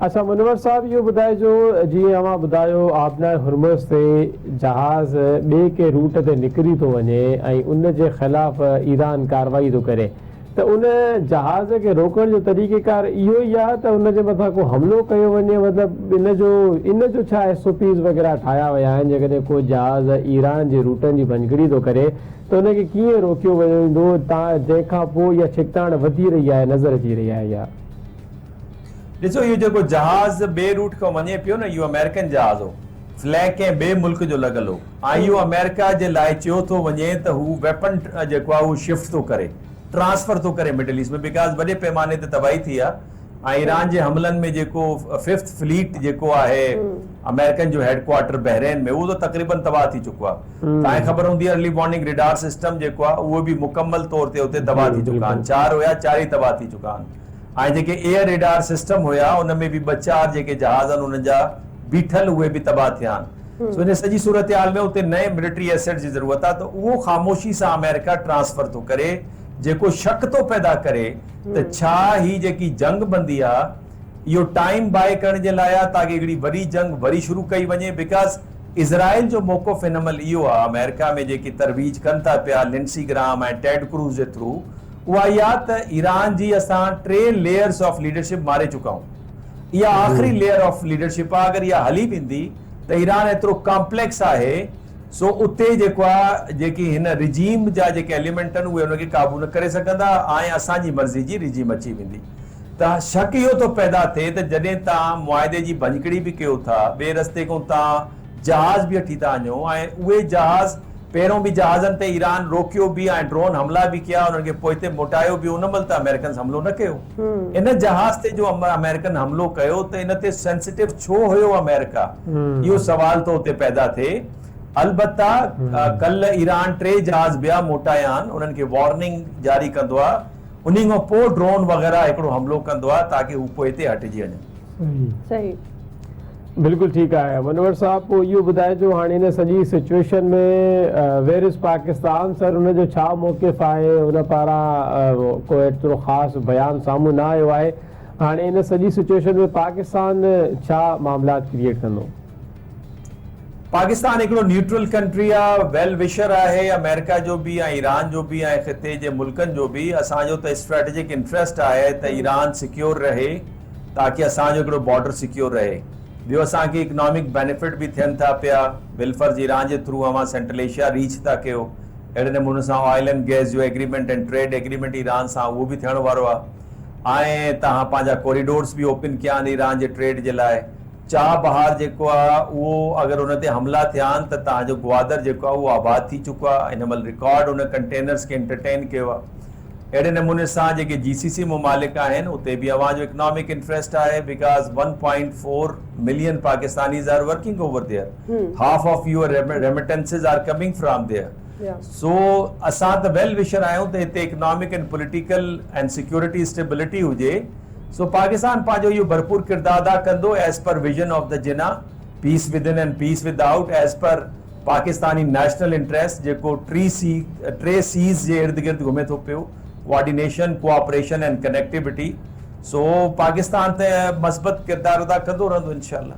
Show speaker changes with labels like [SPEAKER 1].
[SPEAKER 1] اڇا منور صاحب، اهو ٻڌائجو، جيئن اوهان ٻڌايو آبناء هرمز تي جهاز ٻئي ڪنهن روٽ تي نڪري ٿو وڃي ۽ ان جي خلاف ايران ڪارروائي ٿو ڪري، ته ان جهاز کي روڪڻ جو طريقيڪار اهو ئي آهي ته ان جي مٿان ڪو حملو ڪيو وڃي؟ مطلب ان جو ڇا ايس او پيز وغيره ٺاهيا ويا آهن، جيڪڏهن ڪو جهاز ايران جي روٽن جي ڀڃڪڙي ٿو ڪري ته ان کي ڪيئن روڪيو ويندو، تان جنهن کان پوء اها ڇڪتاڻ وڌي رهي آهي، نظر اچي رهي آهي اها؟
[SPEAKER 2] ڏسو، اهو جيڪو جهاز ٻئي روٽ کان وڃي پيو نه، اهو آمريڪن جهاز هو، فليگ ڪنهن ٻئي ملڪ جو لڳل هو ۽ اهو آمريڪا جي لاء چيو ٿو وڃي ته هو ويپن جيڪو آهي اهو شفٽ ٿو ڪري، ٽرانسفر ٿو ڪري مڊل ايسٽ ۾، because وڏي پيماني تي تباهي ٿي آهي ۽ ايران جي حملن ۾ جيڪو ففٿ فليٽ جيڪو آهي آمريڪن جو هيڊ ڪوارٽر بحرين ۾ اهو ته تقريبن تباهه ٿي چڪو آهي. توهان کي خبر هوندي ارلي وارننگ ريڊار سسٽم جيڪو آهي اهو به مڪمل طور تي اتي تباهه ٿي چڪا آهن، چار هيا، چار ئي تباهه ٿي چڪا آهن. ۽ جيڪي ايئر ريڊار سسٽم هيا ان ۾ به ٻه چار جيڪي جهاز آهن انهن جا بيٺل اهي به تباهه ٿيا آهن. سو ان سڄي صورتحال ۾ اتي نئين ملٽري ايسيٽس جي ضرورت آهي ته اهو خاموشي سان آمريڪا ٽرانسفر ٿو ڪري، جيڪو شڪ ٿو پيدا ڪري ته ڇا هي جيڪي جنگ بندي آهي اهو ٽائيم بائي ڪرڻ جي لاء آهي تاڪه هڪڙي وڏي جنگ وري شروع ڪئي وڃي، because اسرائيل جو موقف هن مهل اهو آهي، آمريڪا ۾ جيڪي ترويج ڪن ٿا پيا لنڊسي گراهم ۽ ٽيڊ ڪروز جي ٿرو، اها اها ته ايران جي اسان ٽي ليئرز آف ليڊرشپ ماري چڪا آهيون، اها آخري ليئر آف ليڊرشپ آهي، اگر اها هلي ويندي ته ايران ايترو ڪامپليڪس آهي سو اتي جيڪو آهي جيڪي هن رجيم جا جيڪي ايليمينٽ آهن اهي ان کي قابو نه ڪري سگهندا ۽ اسان جي مرضي جي رجيم اچي ويندي. ته شڪ اهو ٿو پيدا ٿئي ته جڏهن توهان معاهدي جي ڀڃڪڙي به ڪيو ٿا، ٻئي رستي کان توهان جهاز به وٺي ٿا وڃو ۽ اهي جهاز پهريون به جهازن تي ايران روڪيو به ۽ ڊرون حملا به ڪيا، انهن کي پوئتي موٽايو به، ان مهل ته آمريڪنز حملو نه ڪيو. ان جهاز تي جو آمريڪن حملو ڪيو ته ان تي سينسيٽو ڇو هيو آمريڪا؟ اهو سوال ٿو اتي پيدا ٿئي. البته ڪلهه ايران ٽي جهاز ٻيا موٽايا آهن، انهن کي وارننگ جاري ڪندو آهي، انهي کان پوء ڊرون وغيره هڪڙو حملو ڪندو آهي تاڪه هو پوئتي هٽجي وڃن.
[SPEAKER 3] صحيح.
[SPEAKER 1] بلڪل ٺيڪ آهي منور صاحب، پوء اهو ٻڌائجو هاڻي هن سڄي سچويشن ۾ ويئر از پاڪستان سر، ان جو ڇا موقف آهي؟ ان پاران ڪو ايترو خاص بيان سامهون نه آيو آهي، هاڻي ان سڄي سچويشن ۾ پاڪستان ڇا معاملات ڪريئيٽ ڪندو؟
[SPEAKER 2] پاڪستان هڪڙو نيوٽرل ڪنٽري آ، ويل وشر آهي آمريڪا جو به ۽ ايران جو به ۽ خطي جي ملڪن جو به. اسان جو ته اسٽريٽجڪ انٽريسٽ آهي ته ايران سيڪيور رهي تاڪه اسان جو هڪڙو بارڊر سيڪيور رهي. ٻيو اسان کي اڪنامڪ بينيفٽ به ٿين ٿا پيا، بالفرض ايران جي ٿرو اوهان سينٽرل ايشيا ريچ ٿا ڪيو، اهڙي نموني سان آئل اينڊ گئس جو ايگريمينٽ ۽ ٽريڊ ايگريمينٽ ايران سان اهو به ٿيڻ وارو آ ۽ توهان پنهنجا ڪوريڊورس به اوپن ڪيا آهن ايران جي ٽريڊ جي لاء. چاهه بهار جيڪو آ اهو اگر ان تي حملا ٿيا آهن ته توهان جو گوادر جيڪو آ اهو آباد ٿي چڪو آ، هن مهل رڪارڊ ان ڪنٽينرز کي انٽرٽين ڪيو آ. اهڙي نموني سان جيڪي جي سي سي ممالڪ آهن اتي به اوهان جو اڪنامڪ انٽريسٽ آهي because 1.4 million Pakistanis are working over there, half of your remittances are coming from there. So اسان ته ويل وشر آهيون ته هتي economic and political and security stability هجي. سو پاڪستان پنهنجو اهو ڀرپور ڪردار ادا ڪندو as per vision of the Jinnah, peace within and peace without, as per Pakistani national interest جيڪو ٽي سي ٽي سيز جي ارد گرد گهمي ٿو پيو، ڪوآرڊينيشن، ڪوآپريشن اينڊ ڪنيڪٽيوٽي. سو پاڪستان ته مثبت ڪردار ادا ڪندو رهندو انشاء الله.